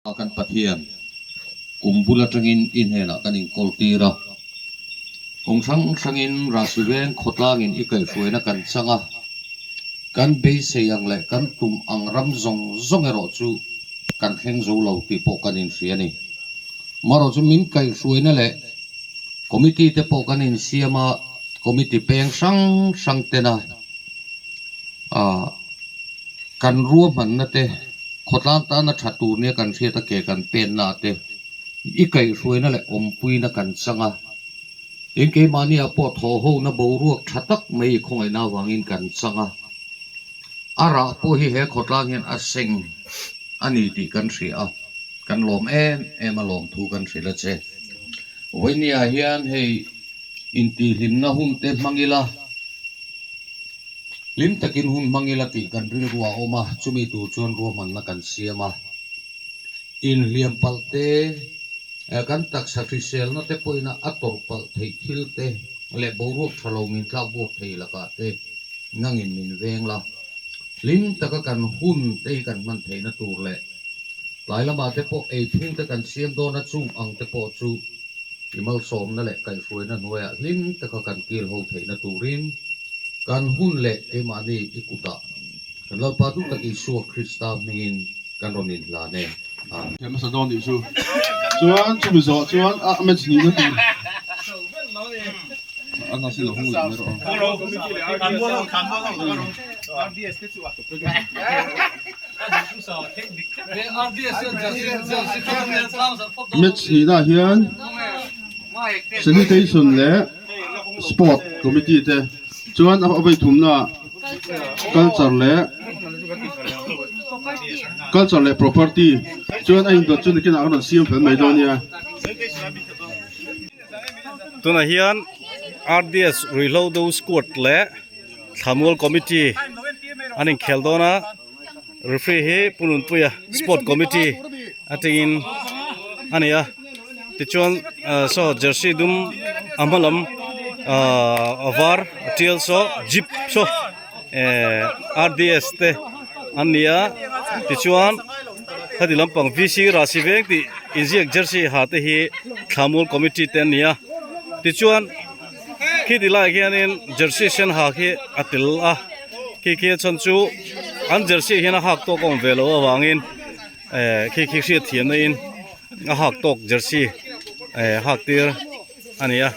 A kan Pathian, kum bul atangin i hnenah kan inkawl tir a. Kawng hrang hrangin Rahsi veng khawtlangin i kaihhruaina kan chang a, kan beisei ang leh kan tum ang ram zawng zawng erawh chu kan thleng zo lo tih pawh kan inhria a ni. Marawh chu min kaihhruaina leh committee te pawh kan insiam a, committee peng hrang hrang tena Kan ruahmanna te, khawtlang tana tha tur nia kan hriat a ke kan penna te, i kaihhruaina leh awmpuina kan chang a. Tin, keimahniah pawh thawhhona boruak tha tak mai i khawngaihna avangin kan chang a. A rah pawh hi he khawtlang hian a seng a ni tih kan hria a, kan lawm em em a lawmthu kan hrilh a che. Vawinia hian hei intihhlimna hun te hmang ila, Hlim takin hun hmang ila tih kan rilru a awm a, chumi tur chuan ruahmanna kan siam a. Inhliam palh te, kan taksa hriselna te pawhin a tawrh palh theih thil te leh boruak tha lo min tlak buak thei lakah te nangin min veng la. Hlim taka kan hun te hi kan hman theihna tur leh tlai lamah te pawh eiphung te kan siam dawn a, chung ang te pawh chu I malsawmna leh kaihhruaina hnuaiah hlim taka kan kil ho theihna turin kan hun leh keimahni i kutah kan Lalpa duh tak Isua Krista hmingin kan rawn inhlan e. Amen. Thiam hmasa dawn tih chu chuan chumi zawh chuan a match nihna tur a hna sin lo hung leh mai rawh Match hnihnaah hian Sanitation leh Sport Committee te chuan a vawi thumnaah Culture leh Culture leh Property chuan a indawt chu nakinah an rawn siam fel mai dawn nia. Tunah hian RDS Ruihhlo Do Squad leh Thlamual Committee an inkhel dawn a. Referee hi Pu Nunpuia Sport Committee atangin a ni a tichuan ah saw jersey dum a hma lam ah a var a tial saw jeep saw eh RDS te an ni a tichuan heti lampang VC Rasi veng tih inziak jersey ha te hi Thlamul Committee te an ni a tichuan Khiti laiah khianin jersey sen ha khi a tel a khi khi a chhan chu an jersey hian a hak tawk a awm ve loh avangin eh khi khi hriat thiamna in a hak tawk jersey eh hak tir a ni a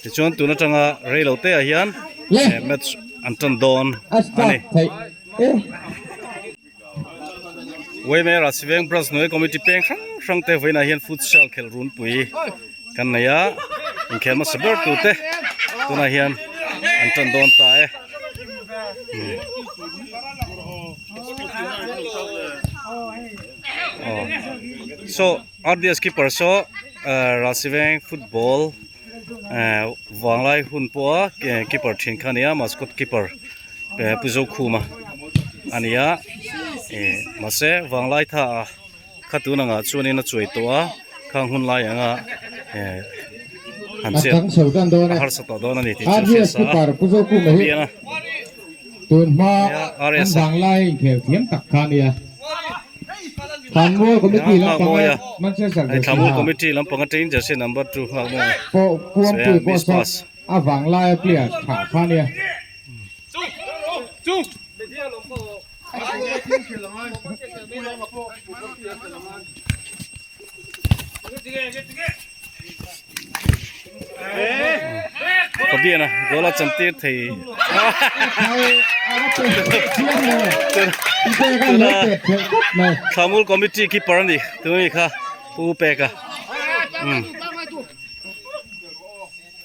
tichuan tun atanga reilo te ah hian eh match an tan dawn a ni. Waymer a Siveng Branch hnuai committee peng hrang hrang te vawiinah hian futsal khelh runpui kan nei a inkhel hmasa ber tur te tunah hian an tan dawn ta e. So RDS keeper saw Ralsiveng football vanglai hun pawha keeper thin kha a ni a mascot keeper. Pu Zokhuma a ni a ih mahse vanglai tha a kha tun angah chuanin a chuai tawh a khang hun lai anga eh han chet a harsa tawh dawn a ni tih chu hria sa a bian a RS a Nghakmawia hei Thlamul committee lampang atangin jersey number 2 Nghakmawia miss pass. A vanglaia player tha kha nia. Fabian a goal a chantir thei Thlamul committee keeper a ni tuni kha Pu Peka.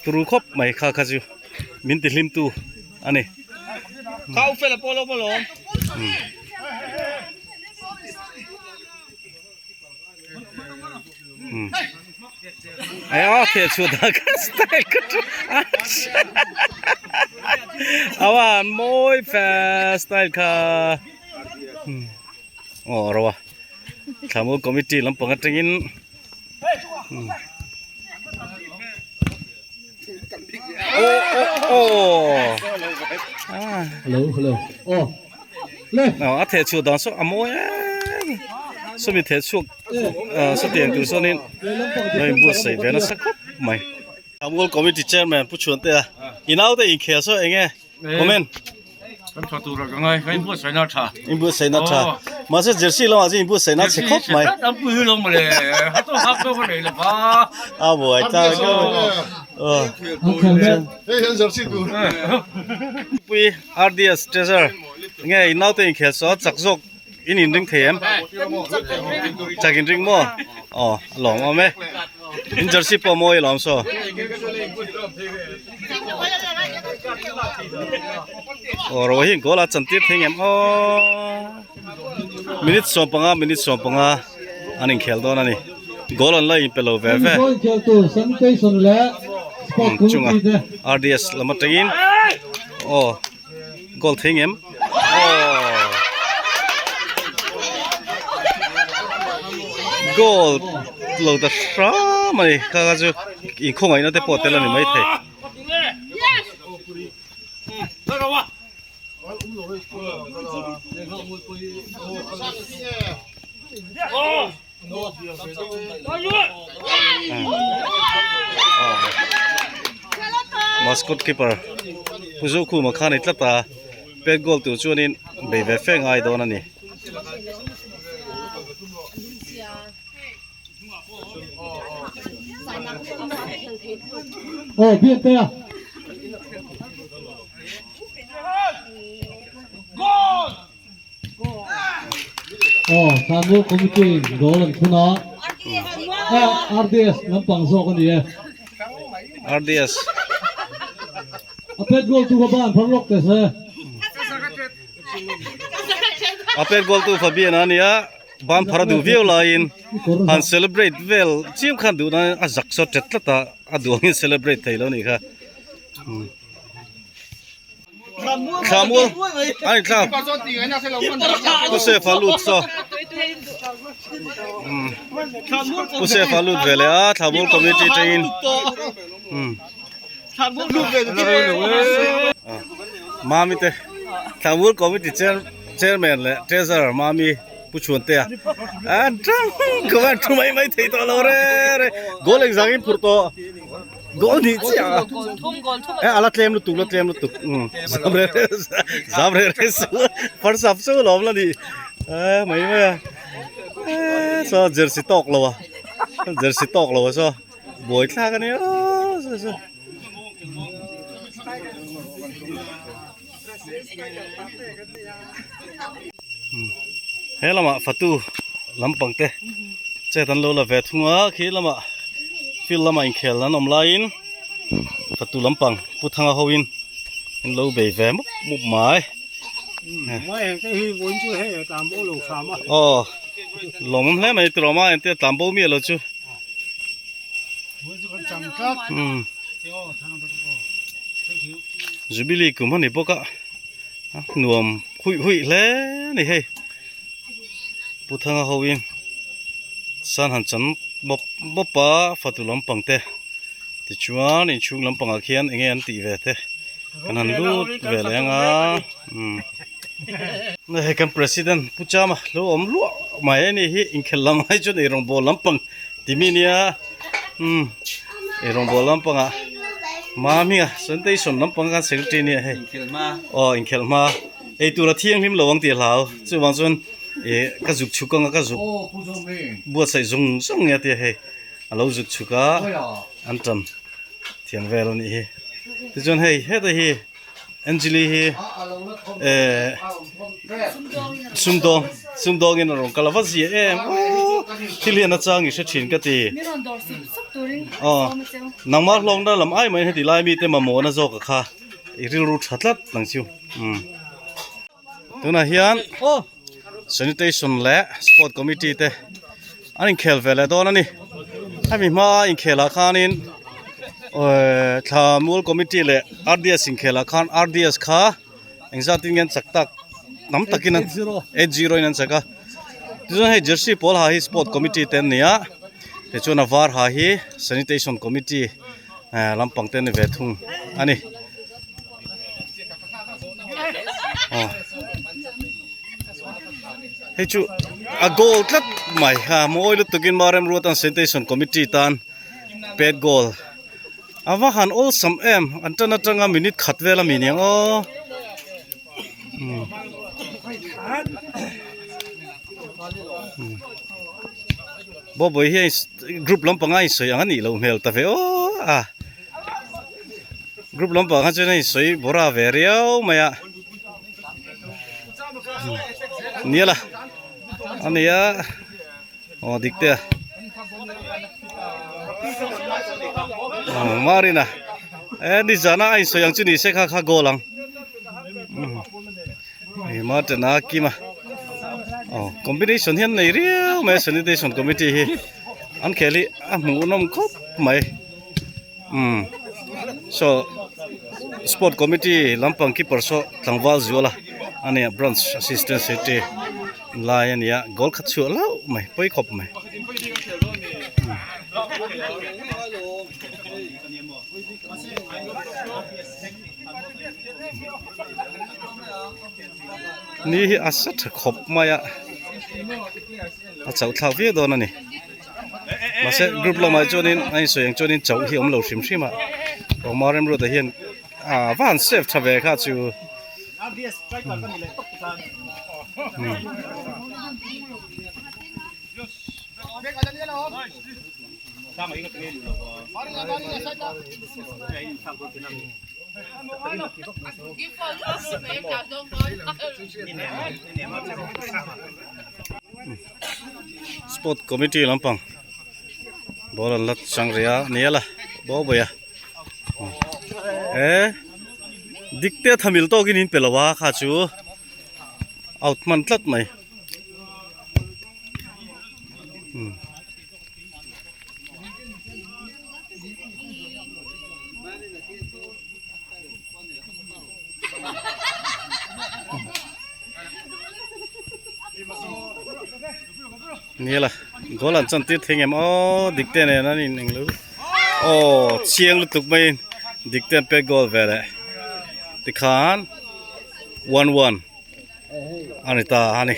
Turu khawp mai kha kha chu min ti hlim tu a ni. Kha u fel a pawh lo maw lawm. Ai a the chu da ka style ka chu. Awan mawi fe style kha. Aw ro a. Thlamul committee lampang atangin a theh chhuah dan saw a mawi em sawmi theh chhuak. Sawtiang tur sawnin lo inbuatsaih ve nasa khawp mai. Thamgul Committee Chairman Pu Chhuantea i naute inkhel saw eng nge comment? Kan tha tur a ka ngai, ka inbuatsaihna a tha. Inbuatsaihna a tha. Mahse jersey lamah chuan inbuatsaihna a chhe khawp mai. Jersey an pui lo mawle, ha tawk hak tawk a nei lo va. A buai ta ka Hei hian jersey tur. Pui RDS Treasurer nge i naute inkhel saw chak zawk In inring thei em? Chak inring maw? Aw, a lawm awm e. In jersey pawh mawi a lawm saw. Aw, ro hi goal a chantir thei ngem aw. Minute 15 minute 15 an inkhel dawn a ni. Goal an la inpe lo ve ve. Chunga RDS lam atangin aw. Goal thei ngem? Aw. Goal lo ta hram a ni. Kha kha chu inkhawngaihna te pawh tel a ni mai thei. Mascot keeper Pu Zokhuma kha a ni tlat a pet goal tur chuanin bei ve fe ngai dawn a ni. Aw biak te a. Aw, Tlanmual Committee in goal an thun a, RDS lampang zawk a ni e. RDS. A pet goal tu kha ban phar lawk teh se. A pet goal tu Fabian a nia, ban phar a duh viau laiin han celebrate vel chiam khan duh nan a zak saw tet tlat a, a duh angin celebrate thei lo nih kha. Thlamual a ni thlak Pu Sefa lut saw Pu Sefa lut ve leh a Thlamual committee tangin Mami te Thlamual committee chairman leh treasurer Mami Pu Chhuantea an tang kawng an thu mai mai thei tawh lo re re goal engzangin phurh tawh. Goal nih chiah a. E ala tlem lutuk la tlem lutuk. Zam re re zam re re su. First half chu lawm la ni. E mai mai a. E so jersey tawk lo a. Jersey tawk lo a so. Buai thlak ani a. So so. He lamah fatu lampang te chet an lo la ve thung a khi lamah field lamah inkhel an awm laiin fatu lampang pu thanga ho in an lo bei ve mup mup mai aw lawmawm hle mai tiraw ma entir tlan bo miah lo chu umm. Jubilee kum a ni bawk a nuam huih huih hle a ni hei Pu Thanga ho in san han chan bawp bawp a fatu lampang te tichuan inchhung lampangah khian eng nge an tih ve te kan han lut ve leh ang a umm hei kan president Pu Chama lo awm luah mai a ni hi inkhelh lam ai chuan eirawngbawl lampang Timi nia umm eirawngbawl lampangah Mami a sanitation lampang khan secretary nia hei aw inkhelh hma eitur a thianghlim lo ang tih a hlau chuvang chuan ih ka zuk chhuk anga ka zuk buatsaih zung zung nge tia hei a lo zuk chhuk a an tan thiam vel a nih hi tichuan hei heta hi Angeli hi eh sumdawng sumdawngin a rawn kal a va zia em aw thil hian a chang i hre thin ka ti aw nangmah hlawkna lam ai mai heti lai mite mamawhna zawk a kha i rilru tha tlat ang chu umm tunah hian sanitation leh sport committee te an inkhel ve leh dawn a ni hemi hma inkhelah khanin ehh thla mual committee leh R D S inkhelah khan R D S kha engzat in nge an chak tak tam takin an 8-0 in an chak a tichuan hei jersey pawl ha hi sport committee te an ni a tichuan a var ha hi sanitation committee eh lampang te an ni ve thung a ni. Aw hei chu a goal tlat mai a mawi lutukin Marem Ruatan Sanitation Committee tan pet goal a va han awlsam em an tan atanga minute khat vel a mi niang aw Bawbawih hian group lampanga a insawi ang a nih loh hmel ta ve aw a. Group lampang kha chuan a insawi bawra ve riau mai a nia la a nia aw dik te a aw Marina e nizana a insawi ang chu ni se kha kha goal ang hei Martin a kima aw combination hian nei riau mai a sanitation committee hi an khel hi a hmuhnawm khawp mai. Umm saw sport committee lampang keeper saw tlangval zual a ania branch assistant secretary lai ania goal khat chhuah hlauh mai pawi khawp mai. Ni hi a sa tha khawp mai a a chauh thlak viau dawn a ni. Mahse group lamah chuanin a insawi ang chuanin chauh hi a awm lo hrim hrim a Roma Remruata hian ah va han save tha ve kha chu Sport committee lampang ball an la chang rih a ni a la bo bawi a eh dik te a thamil tawkin in pe lo a kha chu out hman tlat mai. Nila goal an chan tir thei ngem aw dik te nen an in englo aw chiang lutuk maiin dik te an pek goal ve leh tikhan 1-1 a ni ta a ni.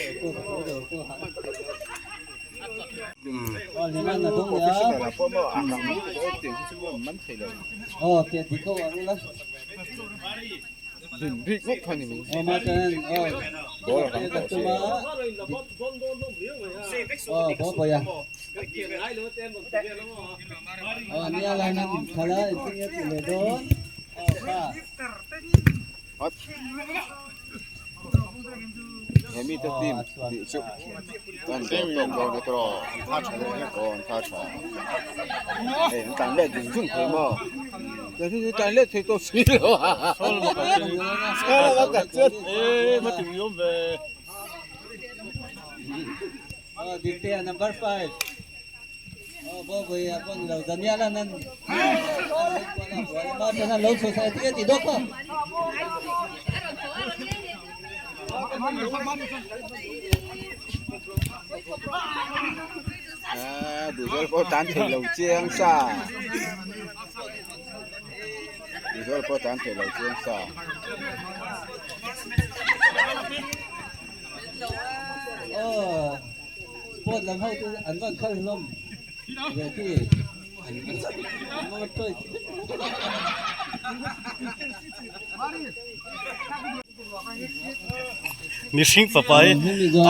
Mihring fapa hi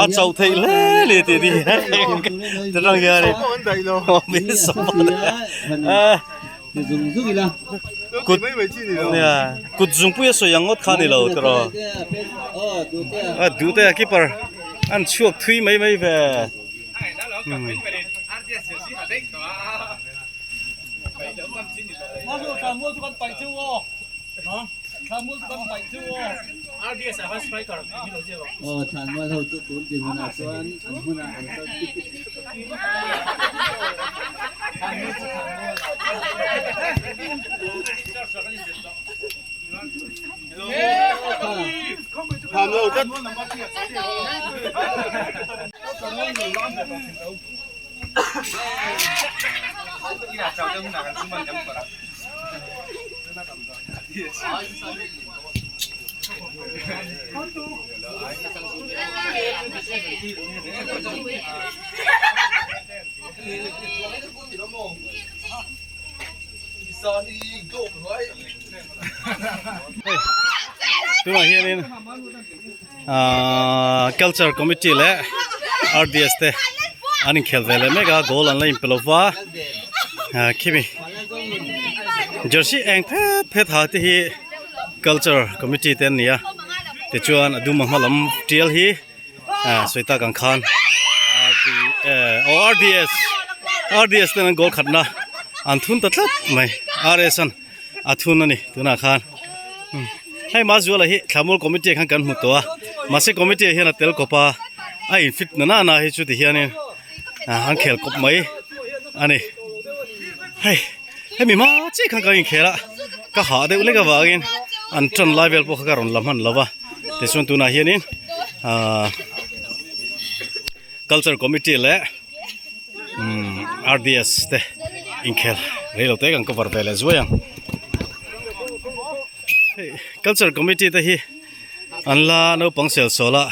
a chauh theih hle le tih ni te rang hian kut nia kut zungpui a sawi ang ngawt kha ni lo tiraw a duh te a keeper an chhuak thui mai mai ve. Tunah hianin ahh culture committee leh RDS te an inkhel ve leh mek a goal an la inpe lo va ah khimi jersey eng phet phet ha te hi culture committee te an ni a tichuan a dum a hma lam tial hi. Ah sawi tak ang khan aw RDS RDS ten an goal khatna an thun ta tlat mai RS an a thun a ni tunah khan hei Mazuala hi Thlamul committee khan kan hmu tawh a mahse committee ah hian a tel kawp a a in fit na na hi chu ti hianin an khel kawp mai a ni hei hemi hma chiah khan kan inkhel a ka hah deuh lek avangin an tan lai vel pawh kha ka rawn la hman lo va. Tichuan tunah hianin ahh culture committee leh umm RDS te inkhel reilo te kan cover ve leh zuai ang hei culture committee te hi an la naupang sel sawl a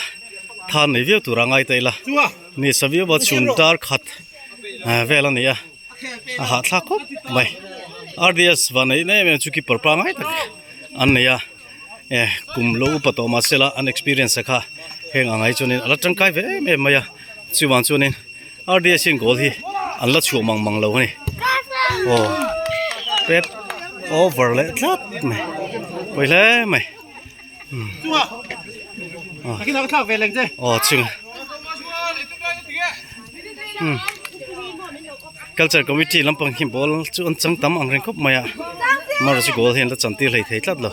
than nei viau tur a ngai ta ila ni saviau a chhun dar khat vel a ni a. a hahthlak khawp mai RDS van neih na em em chu keeper pangai tak an nei a eh kum lo upa tawh mahse la an experience a kha heng ang ai chuanin a la tangkai ve em em mai a chuvang chuanin RDS hian goal hi an la chhuah mang mang lo a ni aw pet over leh tlat mai pawi hle mai. Aw chhing culture committee lampang hi ball chu an chang tam ang reng khawp mai a amaherawhchu chu goal hi an la chan tir hlei thei tlat lo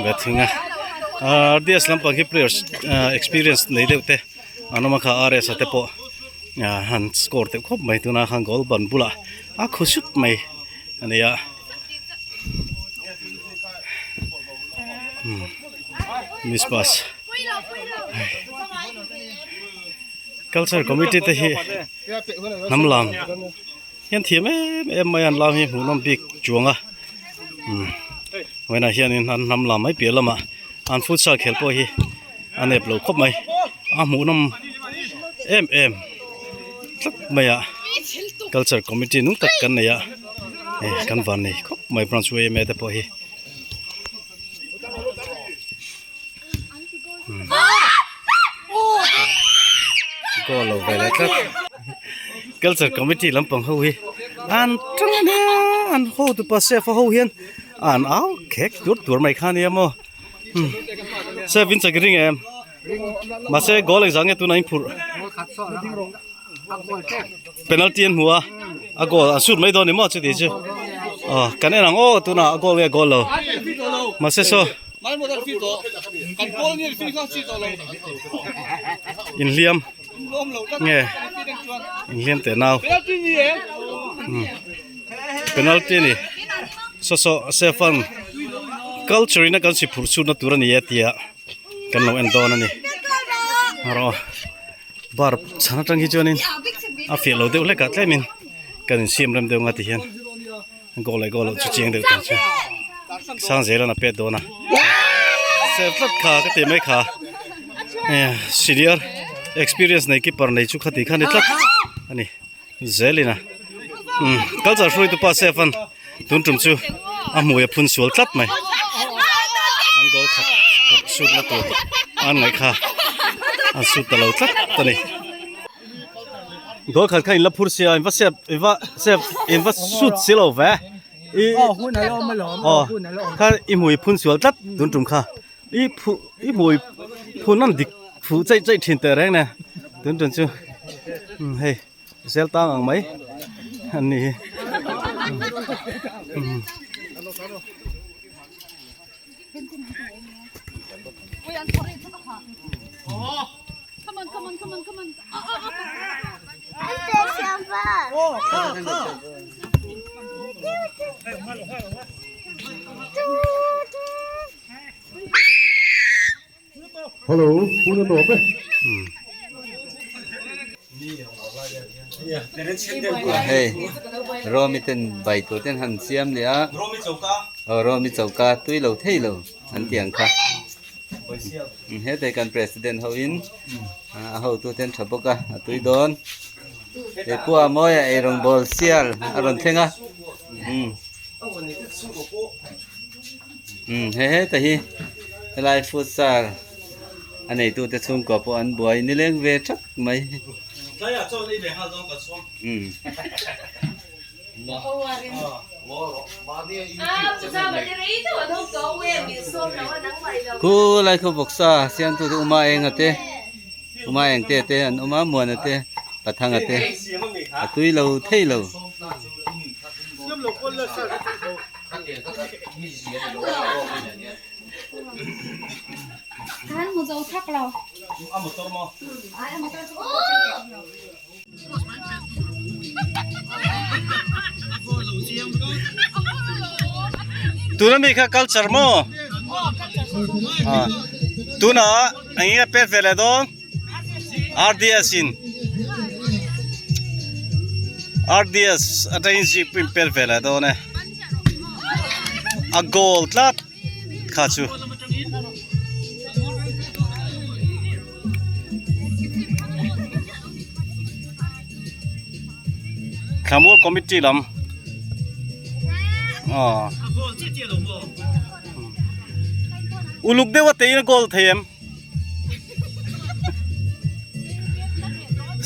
ve thing a RDS lampang hi players experience nei deuh te an awm a kha RS a te pawh han score teuh khawp mai tunah khan goal ban bulah a khu sut mai a ni a. Miss pass culture committee te hi hnam lam hian thiam em em mai an lam hi hmuh nawm bik chuang a vawiinah hianin an hnam lam mai piah lamah an futsal khel pawh hi a nep lo khawp mai a hmuh nawm em em tlat mai a culture committee nung tak kan nei a hei kan van nei khawp mai branch yma te pawh hi goal lo ve leh tlat culture committee lampang ho hi an tang a nia an hotupa chef ho hian an au khek tur tur mai kha nia maw. Chef in chak i ring em mahse goal engzah nge tuna in phurh penalty an hmu a a goal an shoot mai dawn ni maw chuti chu aw kan en ang aw tuna a goal nge goal lo mahse saw inhliam nge inhliam teh nau penalty ni saw saw chef an culture in a kan si phurh chhut na tur a ni e tia kan lo en dawn a ni rawh bar chhan atang hi chuanin a fiah lo deuh hlek ah tlemin kan insiam rem deuh nga ti hian goal leh goal loh chu chiang deuh tawh chu sang zelan a pet dawn a sel tlat kha ka ti mai kha senior experience nei keeper nei chu khati kha ni tlat a ni zelin a um culture hruaitu pa chef an tun tum chu a hmui a phun sual tlat mai an goal khat shoot na tur an ngaih kha an shoot ta lo tlat a ni. Goal khat kha in la phur sia in va sep in va sep in va shoot si lo ve i hun a lo awm alawm aw hun a lo awm kha i hmui phun sual tlat tun tum kha i phu i hmui phun an dik phu chaih chaih thin teh reng ne tun tum chu um hei zel tang ang mai an ni hi um. Hello, hun a tawp e. Hei Romi ten bai tur ten han siam leh a aw Romi choka tui lo thei lo an ti ang kha. Hete kan president ho in a hotu ten tha bawk a a tui dawn he pua mawi a eirawng bawl sial a rawn thleng a umm umm he heta hi helai futsal a neitu te chhungkua pawh an buai nileng ve thak mai umm. Khu lai khaw bawksa siamtu te uma enga te uma eng te te an awm a muana te pathanga te a tui lo thei lo. Tuna mi kha culture maw? Tuna eng nge pet ve leh dawn? RDS in RDS atangin jeep in pet ve leh dawn e. A goal tlat kha chu. Thlamual committee lam aw uluk deuh a teiin a goal thei em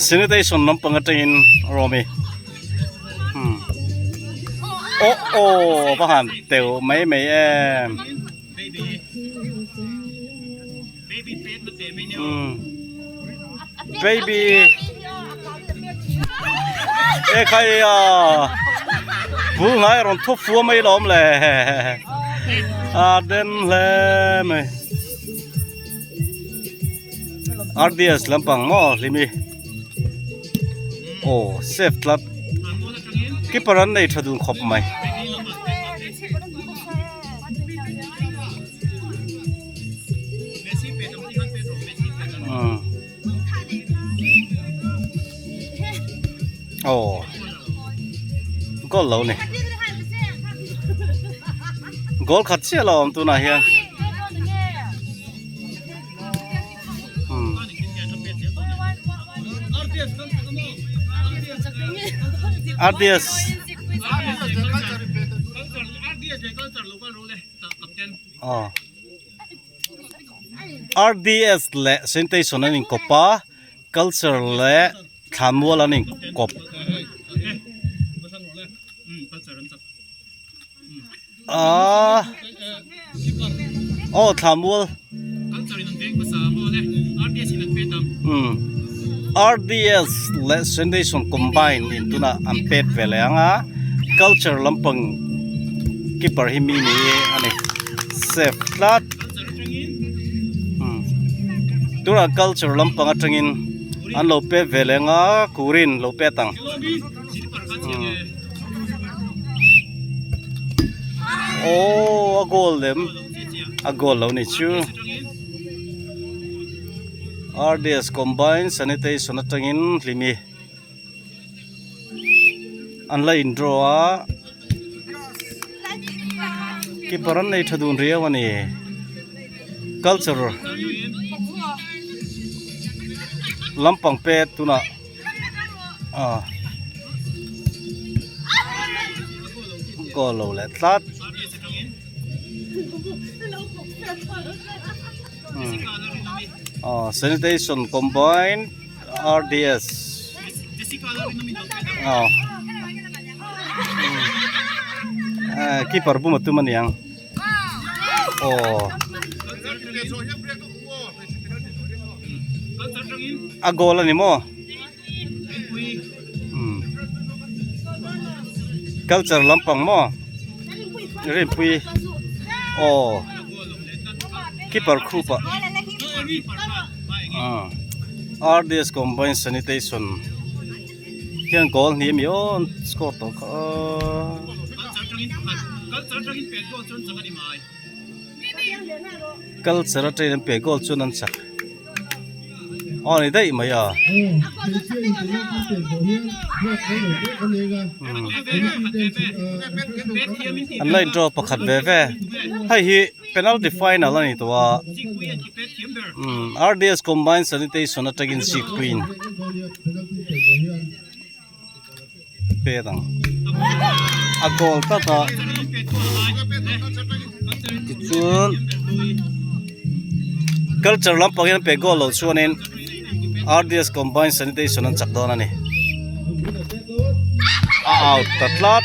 sanitation lampang atangin a rawm hi aw aw va han teuh mai mai em. Baby e khai a bul ngai rawn thup fua mai lawm le a den hle mai RDS lampang maw hlimi aw safe tlat keeper an nei tha dun khawp mai. Aw goal lo ni goal khat chiah lo awm tunah hian RDS aw RDS leh sanitation an inkawp a culture leh thlanmual an inkawp a aw thlanmual umm RDS leh sanitation combine in tunah an pet ve leh ang a culture lampang keeper hi mi ni a ni safe tlat tunah culture lampang atangin an lo pet ve leh ang a kurin lo pet ang aww a goal lem a goal lo ni chu RDS combine sanitation atangin hlimi an la in draw a keeper an nei tha dun riau a ni culture lampang pet tunah ah goal lo leh tlat ah sanitation combine RDS ah ah keeper bum a tum a niang aw a goal a ni maw umm culture lampang maw rinpui aw keeper khup ah ah RDS combine sanitation hian goal hnih ami aw an score tawh kha aw. Culture atangin an pe goal chuan an chak. Aw ni daih mai a. An la in draw pakhat ve ve. Hei hi penalty final a ni tawh a. RDS Combined Sanitation atangin Zikpuiin pet ang. A goal tlat a. Tichuan culture lampang hian pe goal loh chuanin RDS Combined Sanitation an chak dawn a ni. A out ta tlat.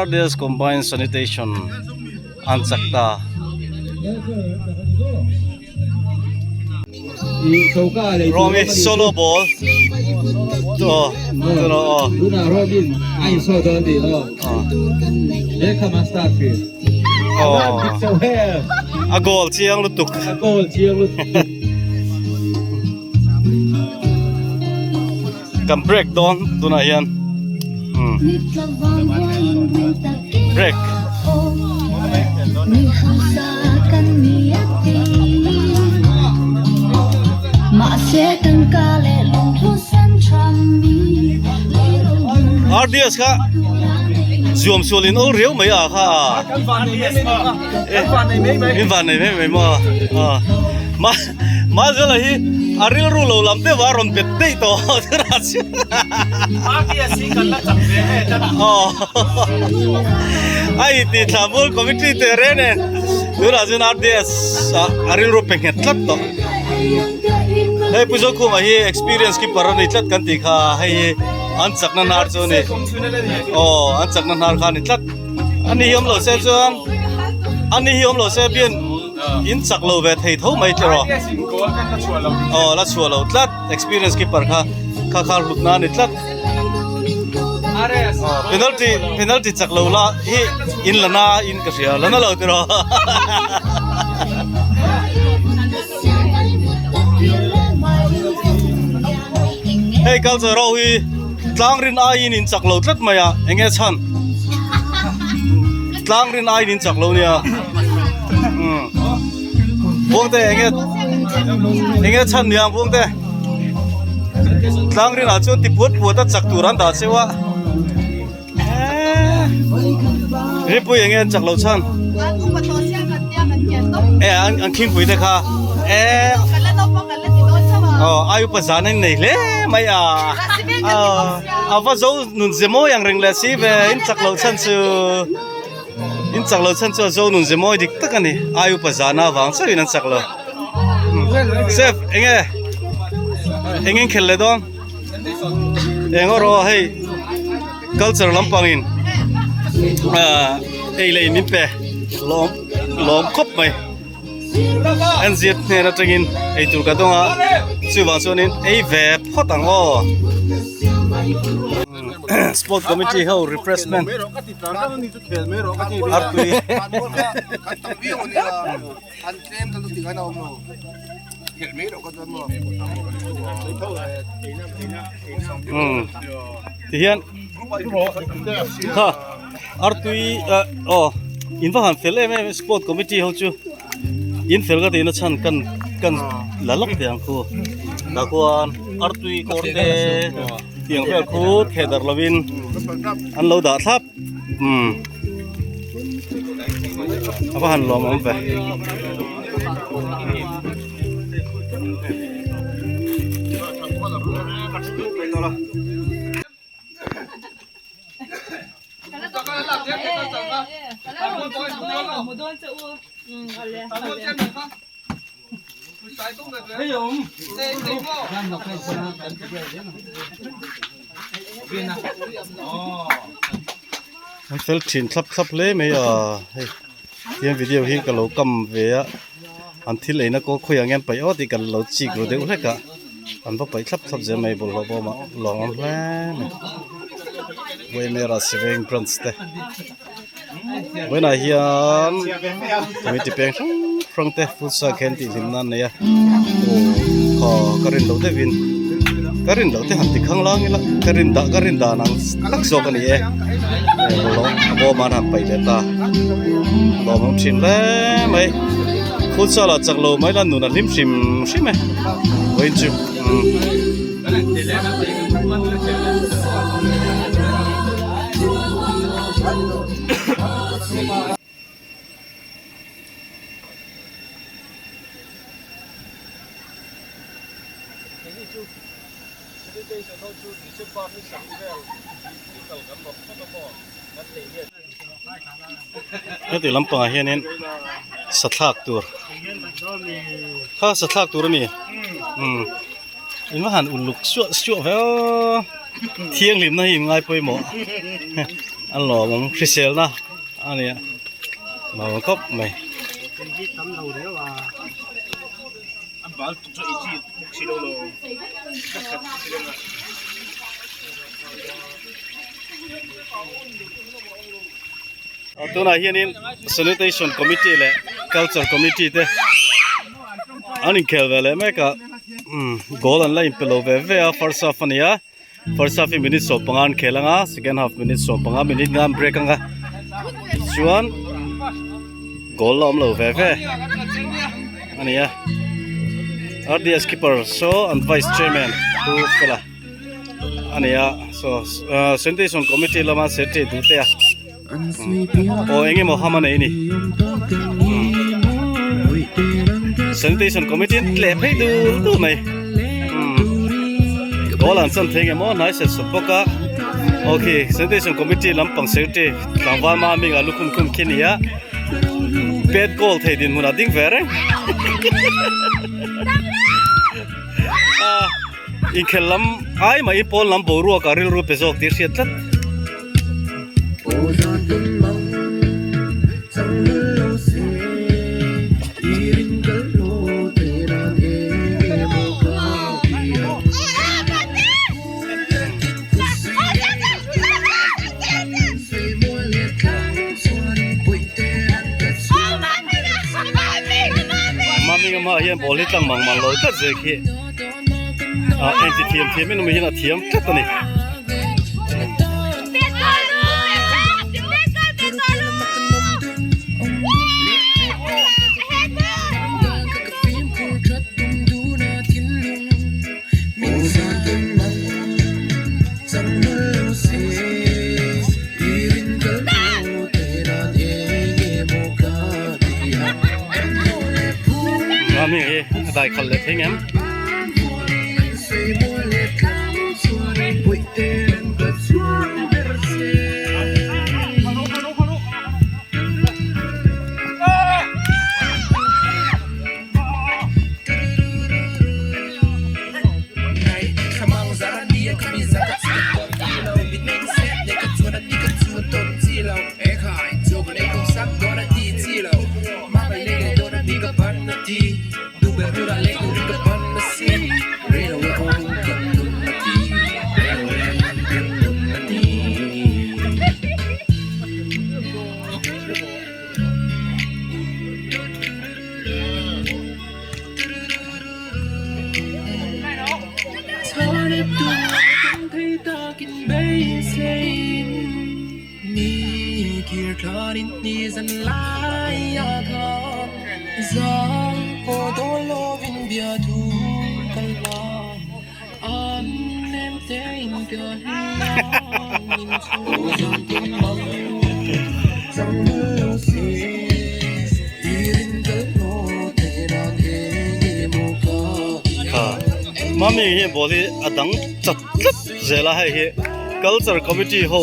RDS Combined Sanitation an chak ta. Romi solo ball to to aw a goal chiang lutuk kan break dawn tunah hian break. RDS kha zuam sual in ol riau mai a kha in van nei mai mai maw ma ma zela hi a rilru lo lam deuh a rawn bet daih tawh A inti thla bul committee teh reng nen tunah chuan RDS ah a rilru pe nghet tlat tawh. Hei Pu Zokhuma hi experience keeper a ni tlat kan tih kha hei hi an chakna hnar chu a ni. Aw an chakna hnar kha a ni tlat. Ani hi awm lo se chuan ani hi awm lo se bian in chak lo ve thei tho mai tiraw. Aw la chhuah lo tlat experience keeper kha kha kha hlut na a ni tlat. Penalty penalty chak lo la hi in la na in ka hria la na lo tiraw. Hei culture ho hi tlang rin aiin in chak lo tlat mai a eng nge chhan tlang rin aiin in chak lo nia Buangte eng nge eng nge chhan niang Buangte tlang rinah chuan ti puat puat a chak tur an dah cheu a Ripui eng nge an chak lo chhan e an an khingpui te kha e aw ai upa zan an nei hle mai a a va zo nun ze mawi ang reng leh si ve in chak lo chhan chu In chak lo chhan chu a zo nun ze mawi dik tak a ni. Ai upa zahna avang chauh in an chak lo. Chef, enge eng eng khel leh dawn? Eng aw rawh hei culture lampang in ei leh in min pe lawm lawm khawp mai. An zir hnen atangin ei tur ka dawng a, chuvang chuanin ei ve phawt ang aw. Sport committee ho refreshment artui tihian kha artui aw in va han fel em em sport committee ho chu in fel ka tihna chhan kan kan la lawk teh ang khu tah khuan artui kawr te tiang vel khu theh darh lovin an lo dah thlap umm a va han lawm awm ve. An fel thin thlap thlap hle mai a hei tiang video hi ka lo kam ve a an thil eina kaw khawiah nge an paih aw tih ka lo chik ru deuh hlek a an va paih thlap thlap zel mai bawlhhlawh bawm ah lawng awm hle mai Waimera Siveng branch te. Vawiinah hian committee peng hrang hrang te futsal khen tih hlim nan nei a aw kha ka rin loh deuhin ka rin loh te han ti khang lang ila ka rin dah ka rin dan ang tak zawk a ni e bawlhhlawh a bawm an han paih leh ta lawmawm thin hle mai. Futsal ah chak lo mai la nun a hlim hrim hrim e vawiin chu umm. Heti lampangah hianin sathlak tur kha sathlak tur a ni umm in va han uluk suah suah ve aw thianghlimna hi in ngai pawimawh a lawm ang hriselna a nia lawm khawp mai. Tunah hianin sanitation committee leh culture committee te an inkhel ve leh mek a umm goal an la inpe lo ve ve a first half a ni a first half hi minute 15 an khel anga second half minute 15 minute nga an break anga chuan goal la awm lo ve ve a ni a R_D_S keeper saw an vice chairman pu fela. a ni a saw ahh sanitation committee lama secretary duh te a aw eng emaw ham a nei a ni sanitation committee an tleh phei dul dul mai umm goal an chan thei nge maw hnai set sawt bawk a okay sanitation committee lampang secretary tlangval hma hming ah lukhum khum khi a ni a pet goal thei dinhmun ah ding ve reng. Inkhel lam ai mai pawn lam boruak ah rilru pe zawk tih a hriat tlat. Mami hmaah hian ball hi tlang mang mang lo tlat zel khi ah engti thiam thiam in awm hian a thiam tlat a ni. Mami hi a dai khalh leh thei ngem. Mami hi ball hi a dang chat tlat zel a hei hi culture committee ho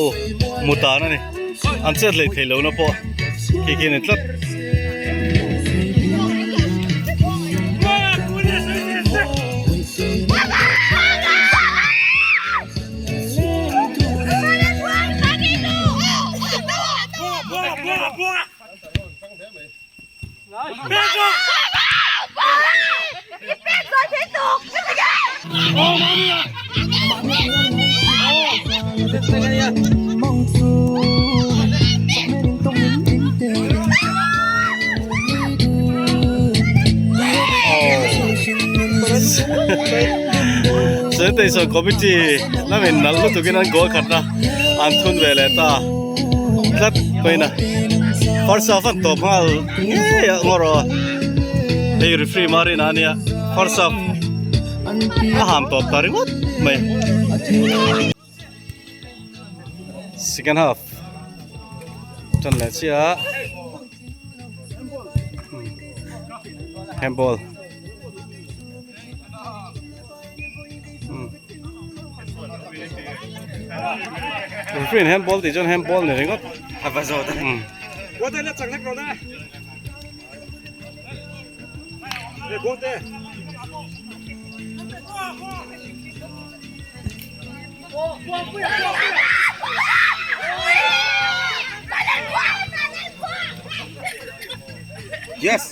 mutan a ni an chet leh theih lohna pawh khi khi a ni tlat. Sanitation committee lamin nalh lutukin an goal khatna an thun ve leh ta tlat mai na first half an tawp nghal ngei a ngaw rawh. Hei referee Marina a nia first half a ham tawp ta ringawt mai. Second half tan leh chiah a handball. Referee in handball tih chuan handball ni ringawt a va zawt a Yes.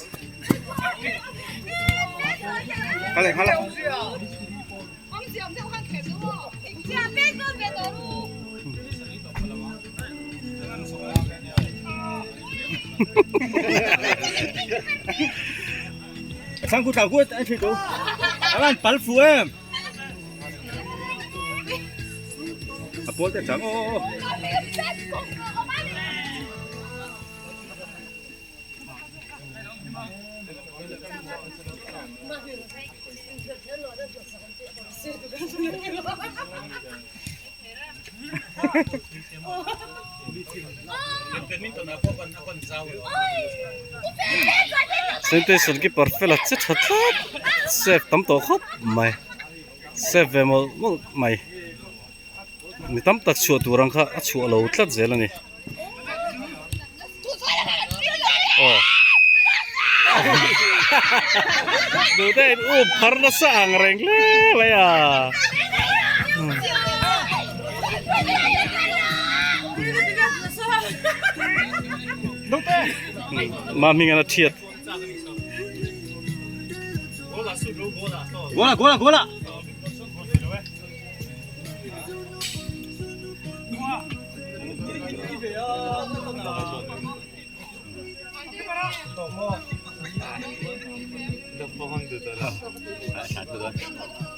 Sanitation keeper fela che tha tlat save tam tawh khawp mai save ve mawlh mawlh mai. Mi tam tak chhuah tur ang kha a chhuah lo tlat zel a ni. Aw. Duhte in up phar nasa ang reng hle mai a. Ma hming an a thiat. Gola gola gola.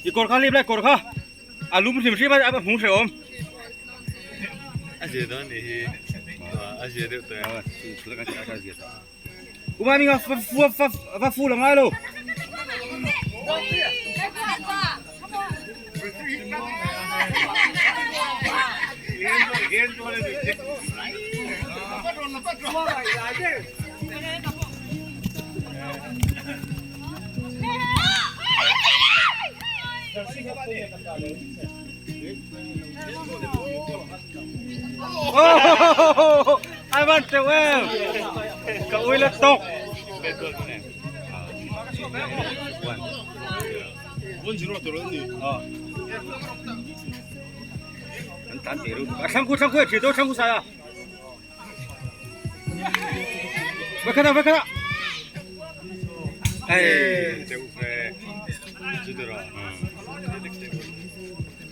I kawr kha lip lai kawr kha a lum hrim hrim a a hmung hreh awm. Uma ni nga va fu la ngai lo. Ai van treu em. Ka ui la tok. Thlang khu thlang khu thri do thlang khu sai a. Vai khana vai khana. Ai.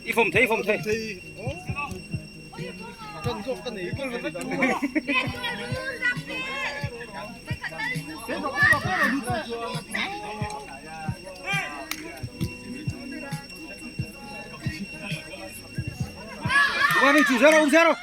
I phom thei phom thei. Qua đi chủ xe đâu, ông xe đâu.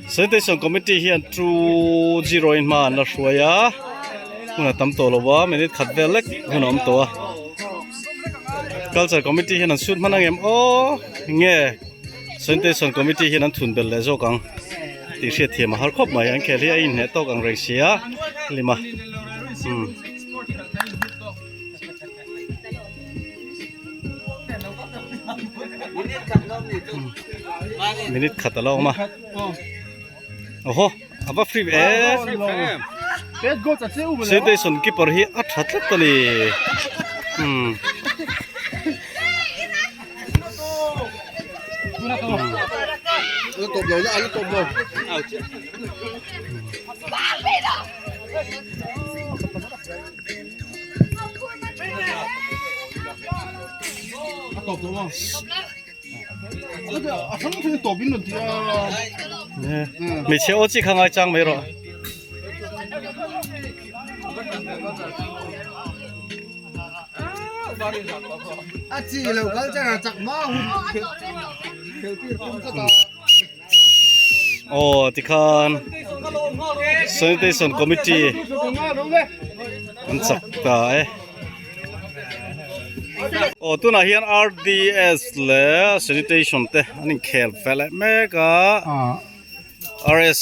Sanitation Committee hian 2-0 in hma an la hruai a hun a tam tawh lo a minute khat vel lek hun a awm tawh a Culture Committee hian an sut hman ang em aw nge Sanitation Committee hian an thun belh leh zawk ang tih hriat thiam a har khawp mai an khel hi a inhneh tawk ang reng sia lima umm. Minute khat a lo awm a awhaw a va free ve sanitation keeper hi a tha tlat a ni umm. Hmeichhe aw chi kha ngai chang mai rawh. Aw tikhan sanitation committee an chak ta e aw tunah hian rds leh sanitation te an inkhel fel leh mek a rs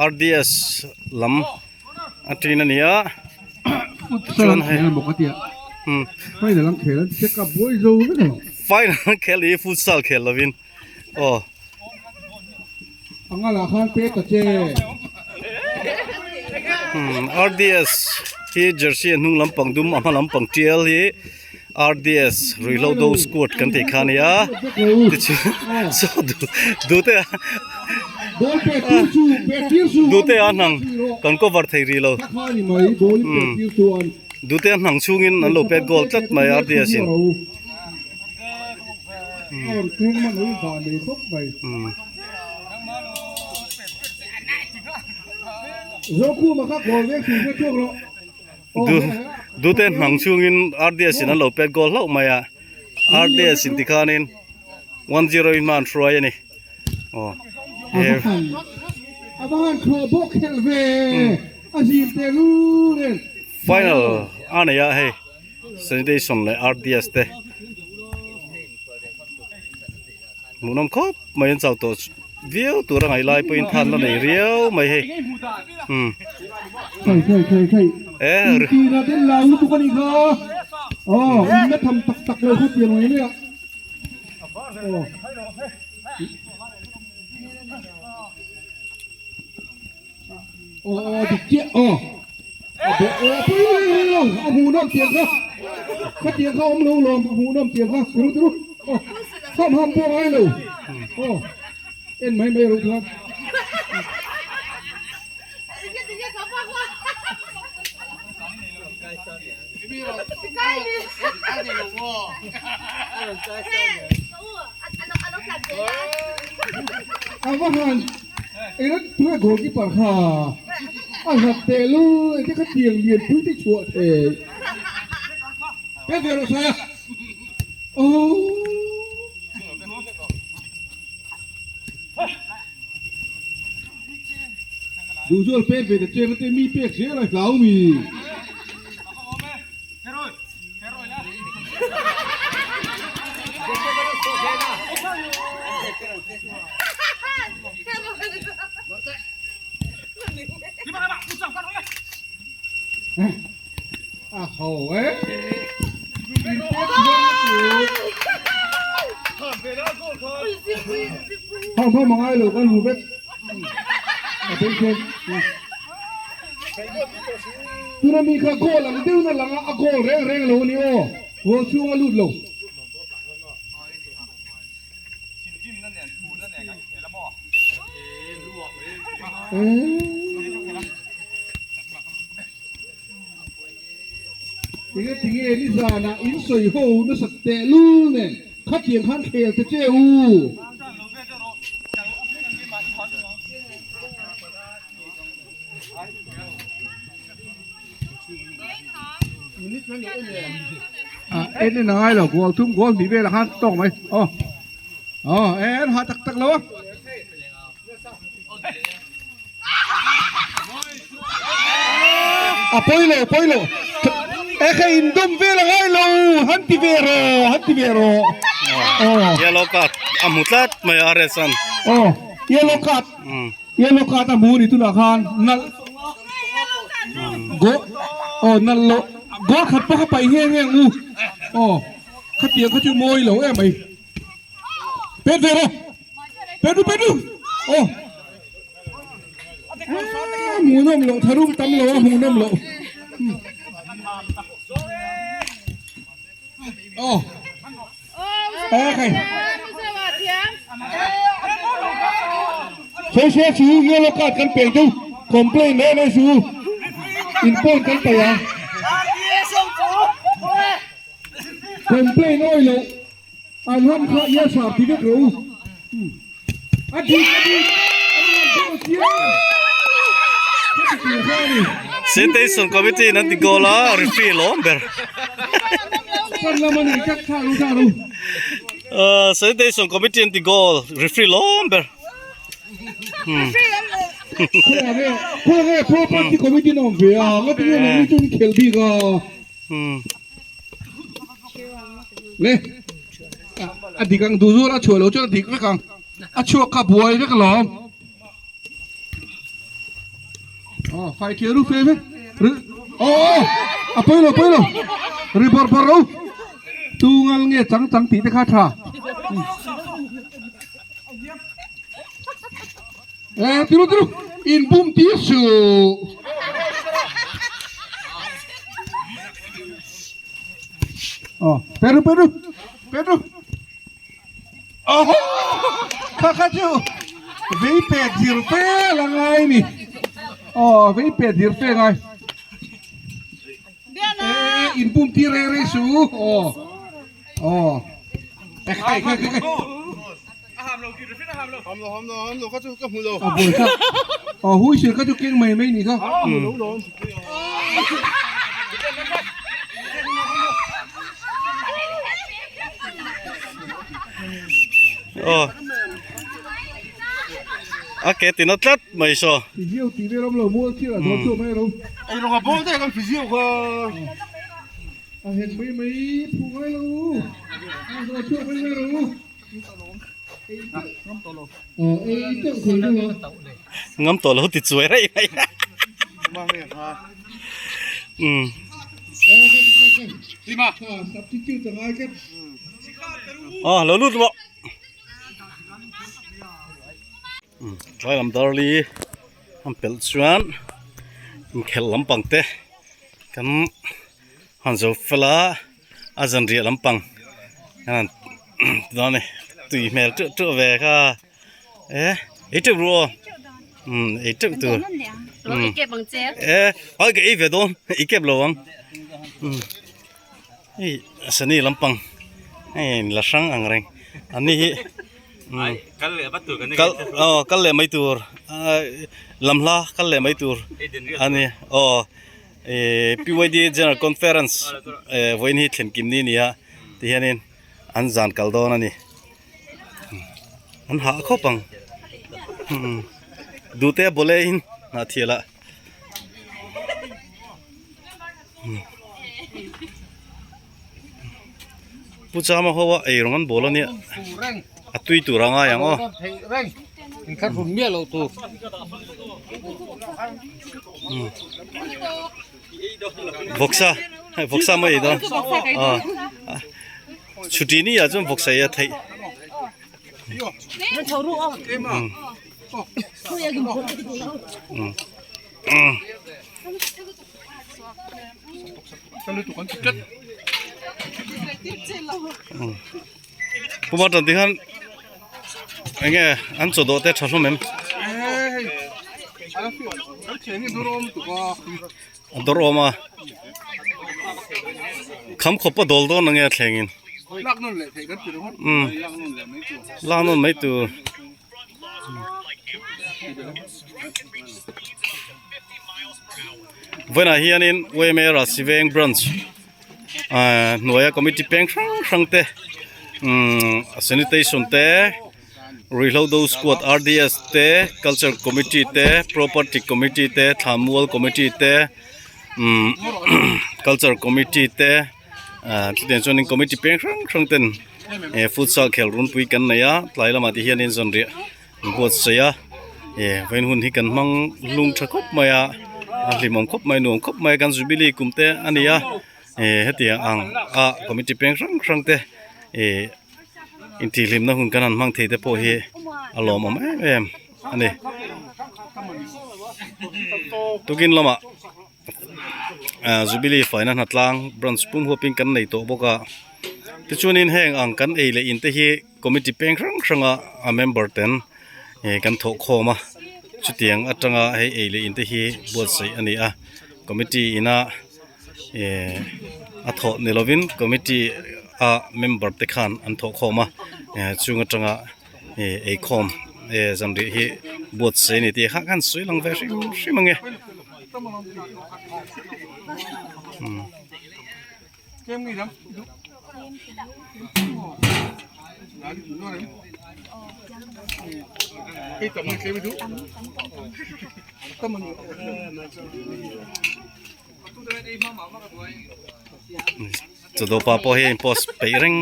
rds lam a tin a ni a chuan hei final an khel an check up buai zo vek ang final an khel hi futsal khel lovin. Aw. Anga lah khan pe ta che. Hmm, RDS hi jersey a hnung lampang dum a hma lampang tial hi RDS ruihhlo do squad kan tih kha ania tichuan saw du dute a dute a hnang kan cover thei rih lo hmm dute a hnang chhungin an lo pet goal tlat mai RDS in. Dute hnang chungin RDS in an lo pet goal hlauh mai a RDS in tikhanin 1-0 in hma an hruai a ni aw he final a nei a hei. Sanitation leh RDS te hmuhnawm khawp mai an chau tawh viau tur a ngaih lai pawhin than la nei riau mai hei umm Aw aw dik chiah aw a bawh aw a pui lo a hmuhnawm tiang kha khatiang kha awm lo lawm a hmuhnawm tiang kha tiru tiru aw ham ham pawh ngai lo aw en mai mai ro chuan. A va han eng tunge goalkeeper kha a hlat teh lul engte kha tiang lian pui te chhuah thei pek ve rawh saia aww. Duhzual pek ve ta cheng te mi pek zel a hlau mi. A ho e. Hom hom a ngai lo kan hmu vek. A beng chuan. Tuna mi kha goal ang deuhin a lang a, a goal reng reng lo a ni aw. Goal chhung a lut lo. Tinge tinge nizanah in sawi ho nasat tehlul nen khatiang khan khel ta che u. En en a ngai lo goal thum goal hnih velah khan tawk mai aw aw en ha tak tak lo a. A pawi lo pawi lo e kha in dawm vel a ngai lo han ti ve rawh han ti ve rawh aw yellow card a hmu tlat mai a Resan aw yellow card Yellow card a hmu ni tunah khan nalh goal aw nalh loh goal khat pawh kha paih nghe nghe ang u aw khatiang kha chu mawi lo em mai pet ve rawh pet ru pet ru aw hmuhnawm loh tharum tam lo a hmuhnawm loh Aw. Okay. Sawi se chu yellow card kan pek deuh complain reng reng su in point kan paih a. Complain awi loh. An ham kha yes sir ti vek ro. A dik a dik an rawn goal chiang. Heti tur kha a ni. Sanitation committee in an ti goal a referee lawm ber. Pan lam a ni tlat kha ru kha ru. Sanitation committee an ti goal referee lawm ber. Khawnge khawnge property committee an awm ve a ngatinge nangni chu an khel bik a. Le a dik ang duh zual a chhuah loh chuan a dik vek ang a chhuak kha buai vek alawm aw fai thian ru fe vek ri aw aw a pawi lo pawi lo ri bawrh bawrh ro tu ngal nge chang chang tih te kha tha Eh, tiru tiru, in bum tir suh. Oh, Pedro, Pedro, Pedro. Oh, kha kha chu. Vei pet zir fe la ngai ni. Oh, vei pet zir fe ngai. Eh, in bum tir re re su. Oh. Oh. Eh, khai khai khai. A buai kha aw hui sir kha chu keng mai mai ni kha. Aw a ke tina tlat mai saw. Physio tih vel awm lo mual thil a zawh chhuak mai ro. Ei rawng a bawl daih kan physio kha. A hek mai mai phu ngai lo a zawh chhuak mai mai ro. Ngam tawh lo ti chuai raih mai. Umm. Aw lo lut rawh. Umm tlai lam darli an pelh chuan inkhelh lampang te kan han zo fel a. A zanriah lampang hian dawn a ni tui hmel teuh teuh ve kha e ei teuh ru aw umm ei teuh tur umm e ai ka ei ve dawn ei kep lo ang umm hei sani lampang hei la hrang ang reng an ni hi umm kal aw kal leh mai tur lam hla kal leh mai tur a ni aw. Ehh PYD General Conference ehh vawiin hi thlen kim ni a ni a ti hianin an zan kal dawn a ni an hah khawp ang umm duhte a bawle in hnah thial ah Pu Chama ho a ei rawng an bawl a nia a tui tur a ngai ang aw. Vawksa hei vawksa mai ei dawn aw chhuti ni ah chuan vawksa ei a theih. Puma tan tikhan enge an chaw dawh te tha hlawm em a dawr awm a kham khawp a dawl dawn ange a thleng in umm lak nawn mai tur. Vawiinah hianin YMA Rasiveng branch ahh hnuaia committee peng hrang hrang te umm sanitation te ruihhlo do squad R_D_S te culture committee te property committee te thlamual committee te umm culture committee te ahh chutiang chuanin committee peng hrang hrang ten eh futsal khel runpui kan nei a tlai lamah te hianin zanriah an buatsaih a eh vawiin hun hi kan hmang lung tha khawp mai a a hlimawm khawp mai nuam khawp mai a kan jubilee kum te a ni a eh hetiang ang a committee peng hrang hrang te eh intihhlimna hun kan han hmang thei te pawh hi a lawmawm em em a ni tukin lamah. Ah jubilee faina hnatlang branch pum huapin kan nei tawh bawk a tichuanin heng ang kan ei leh in te hi committee peng hrang hrang a a member ten eh kan thawh khawm a chutiang atanga hei ei leh in te hi buatsaih a ni a committee ina eh a thawh ni lovin committee. a member te khan an thawh khawm a chung atanga ih eikhawm eh zanriah hi buatsaih a ni tih kha khan sawi lang ve hrim hrim ang e. Chawdawpa pawh hi a in post peih reng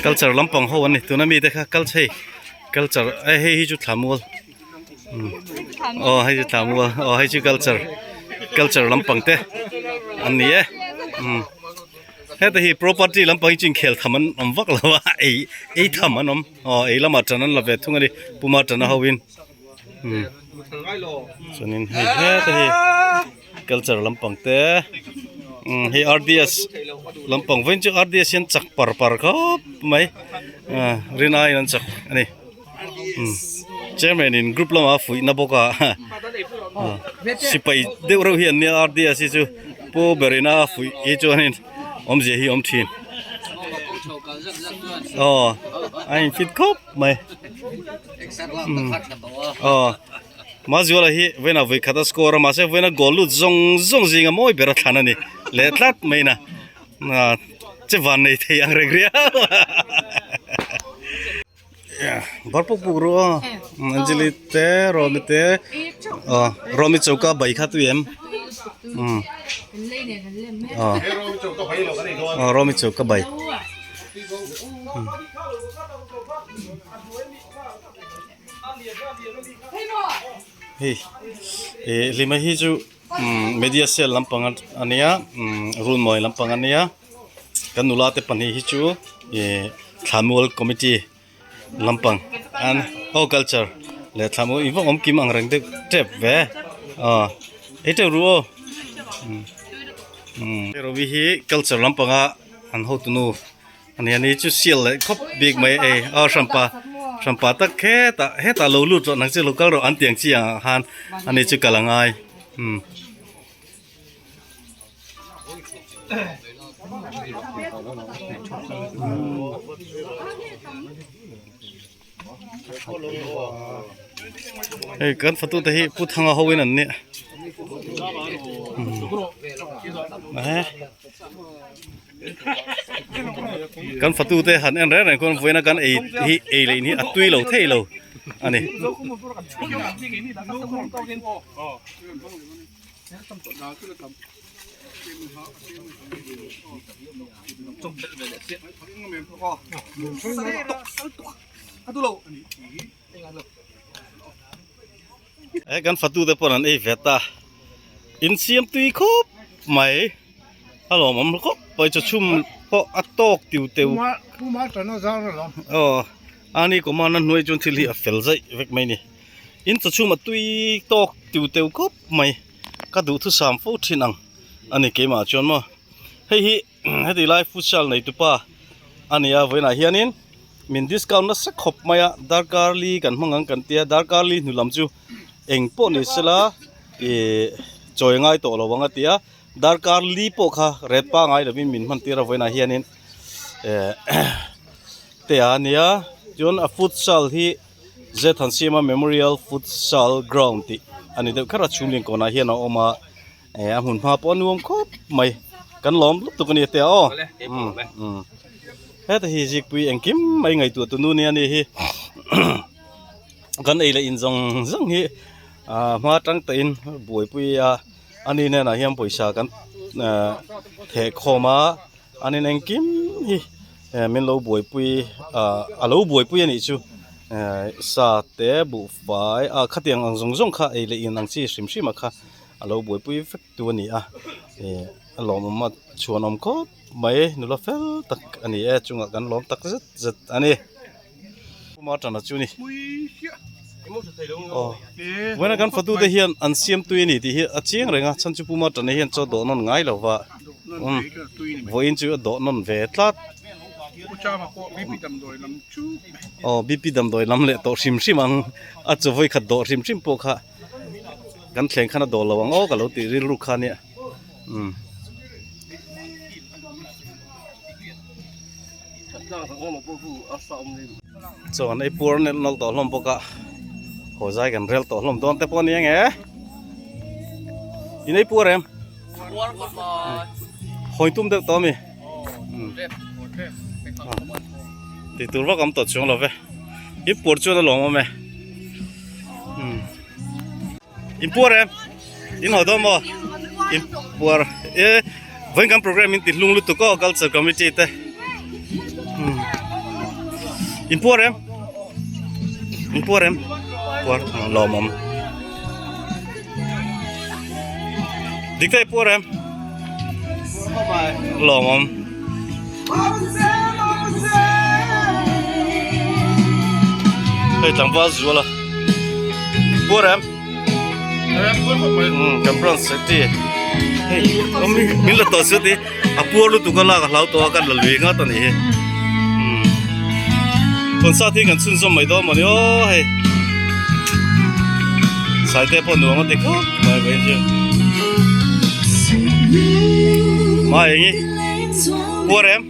culture lampang ho an ni tuna mite kha culture hei culture hei hi chu thlamual. Aw hei chu tlamua aw hei chu culture culture lampang te an ni e umm heta hi property lampang hi chu inkhel tham an awm vak lo a ei ei tham an awm aw ei lamah tan an la ve thung a ni puma tana ho in umm chuanin hei heta hi culture lampang te umm hei rds lampang vawiin chu rds hian chak par par khawp mai ah rin aiin an chak a ni. Chairman in group lama fuihna bawk a sipai deuh reuh hi an nia RDS hi chu pu ber in a fuih hi chuanin awmzia hi a awm thin aw a in fit khawp mai aw Mazuala hi vawiinah vawi khat a score a mahse vawiina goal lut zawng zawng zinga mawi ber a thlan a ni leh tlat mai na. Che van nei thei ang reng riau bar puk puk ru aw Anjali te Romi te aw Romi choka bai kha tui em aw Romi choka bai hei eh hlima hi chu. Media cell lampang a nia runmawi lampang a nia kan nula te pahnih hi chu ih thlamual committee lampang an aw culture leh thlamual in vawng awm kim ang reng deuh tep ve aw ei teuh ru aw Rovi hi culture lampanga an hotunu. Ani ani chu sial leh khawp bik mai ei aw hranpa hranpa tak hetah hetah lo lut rawh nang chu lo kal rawh an tiang chi ang ah khan ani chu kal a ngai umm. Hei kan fatu te hi Pu Thanga ho in an nia umm kan fatu te han en reng reng khuan vawiina kan ei hi ei leh in hi a tui lo thei lo a ni. He kan fatu te pawh an ei ve ta in siam tui khawp mai a lawmawm khawp mai chaw chhum pawh a tawk tiu teu aw ani command a hnuai chuan thil hi a fel zaih vek mai a ni in chaw chhum a tui tawk tiu teu khawp mai. Ka duhthusam fo thin ang a ni keimah chuan maw hei hi heti lai futsal nei tupa a ni a vawiinah hianin min discount nasa khawp mai a darkar li kan hmang ang kan tia darkar li hnu lam chu eng pawh ni sela ih chawi ngai tawh lo ang a ti a darkar li pawh kha ret pangai lovin min hman tir a vawiinah hianin eh te a nia chuan a futsal hi. Zethansima Memorial Futsal Ground tih a ni deuh kher a chhungling kawnah hian a awm a eh a hmun hma pawh a nuam khawp mai kan lawm lutuk a ni tia aw umm umm heta hi zikpui engkim mai ngaihtuah tu nu nia ni hi kan ei leh in zawng zawng hi ah hma tang tawhin buaipui a ani hnenah hian pawisa kan ah theh khawm a. An in engkim hi eh min lo buaipui ah a lo buaipui a nih chu eh sa te buhfai ah khatiang ang zawng zawng kha ei leh in ang chi hrim hrim a kha a lo buaipui vek tu a ni a eh a lawmawm a chhuanawm khawp mai nula fel tak a ni e chungah kan lawm tak zet zet a ni. Puma tana chu ni aw vawiin a kan fatu te hian an siam tui a ni tih hi a chiang reng a chhan chu puma tana hian chaw dawh nawn ngai lo va umm vawiin chu a dawh nawn ve tlat aw bp damdawi lam leh tawh hrim hrim ang a chaw vawi khat dawh hrim hrim pawh kha kan thleng khan a dawh lo ang aw ka lo tih rilru kha nia umm. Chaw an ei puar nelh nawlh tawh hlawm bawk a, haw zai kan rel tawh hlawm dawn te pawh a ni ang e. In ei puar em? Hawi tum deuh tawh a mi? Tih tur vak awm tawh chuang lo ve. In puar chuan a lawm awm e. In puar em? In haw dawn maw? In puar e vawiin kan program in ti hlung lutuk aw culture committee te. In puar em? In puar em? Puar lawmawm. Dik te puar em? Lawmawm. Hei tlangval zual a. Puar em? Kan branch secretary. Hei min la tawh chu ti a puar lutuk a lak a hlau tawh a kan la lui ngat a nih hi. Concert hi kan chhunzawm mai dawn mawni aw hei. Saite pawh nuam a ti khawp mai mai chu. Mai eng i puar em?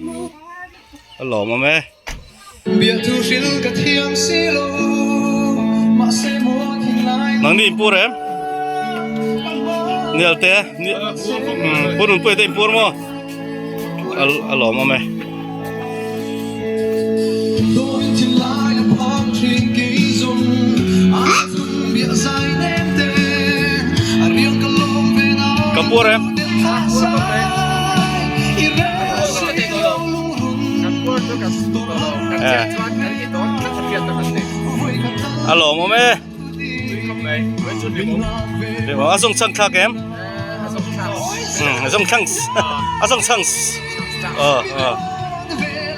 A lawm awm e. Nangni in puar em? Nial te Pu Nunpuia te in puar maw? A lawm awm e. Ka puar em? A lawm awm e. A zawng chhang thlak em? A zawng chhang a zawng chhang.